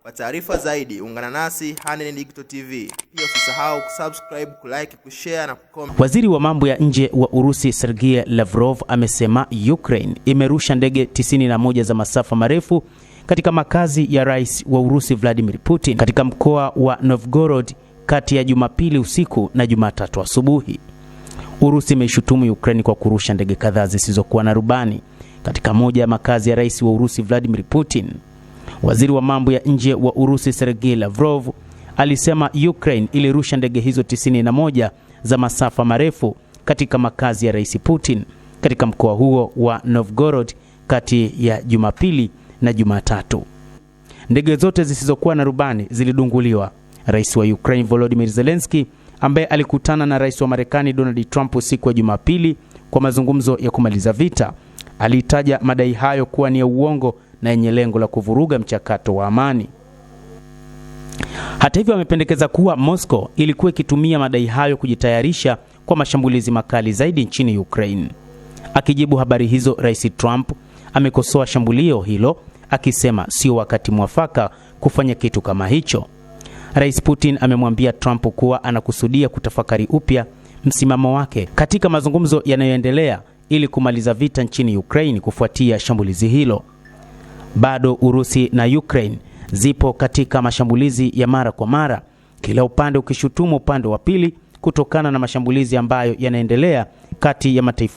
Kwa taarifa zaidi ungana nasi Handeni Digital TV. Pia usisahau kusubscribe, kulike, kushare na kucomment. Waziri wa mambo ya nje wa Urusi Sergei Lavrov amesema Ukraine imerusha ndege 91 za masafa marefu katika makazi ya rais wa Urusi Vladimir Putin katika mkoa wa Novgorod kati ya Jumapili usiku na Jumatatu asubuhi. Urusi imeishutumu Ukraine kwa kurusha ndege kadhaa zisizokuwa na rubani katika moja ya makazi ya rais wa Urusi Vladimir Putin. Waziri wa mambo ya nje wa Urusi Sergei Lavrov alisema Ukraine ilirusha ndege hizo 91 za masafa marefu katika makazi ya Rais Putin katika mkoa huo wa Novgorod kati ya Jumapili na Jumatatu. Ndege zote zisizokuwa na rubani zilidunguliwa. Rais wa Ukraine Volodymyr Zelensky, ambaye alikutana na rais wa Marekani Donald Trump usiku wa Jumapili kwa mazungumzo ya kumaliza vita, alitaja madai hayo kuwa ni ya uongo na yenye lengo la kuvuruga mchakato wa amani. Hata hivyo, amependekeza kuwa Moscow ilikuwa ikitumia madai hayo kujitayarisha kwa mashambulizi makali zaidi nchini Ukraine. Akijibu habari hizo, Rais Trump amekosoa shambulio hilo akisema sio wakati mwafaka kufanya kitu kama hicho. Rais Putin amemwambia Trump kuwa anakusudia kutafakari upya msimamo wake katika mazungumzo yanayoendelea ili kumaliza vita nchini Ukraine kufuatia shambulizi hilo. Bado Urusi na Ukraine zipo katika mashambulizi ya mara kwa mara, kila upande ukishutumu upande wa pili kutokana na mashambulizi ambayo yanaendelea kati ya mataifa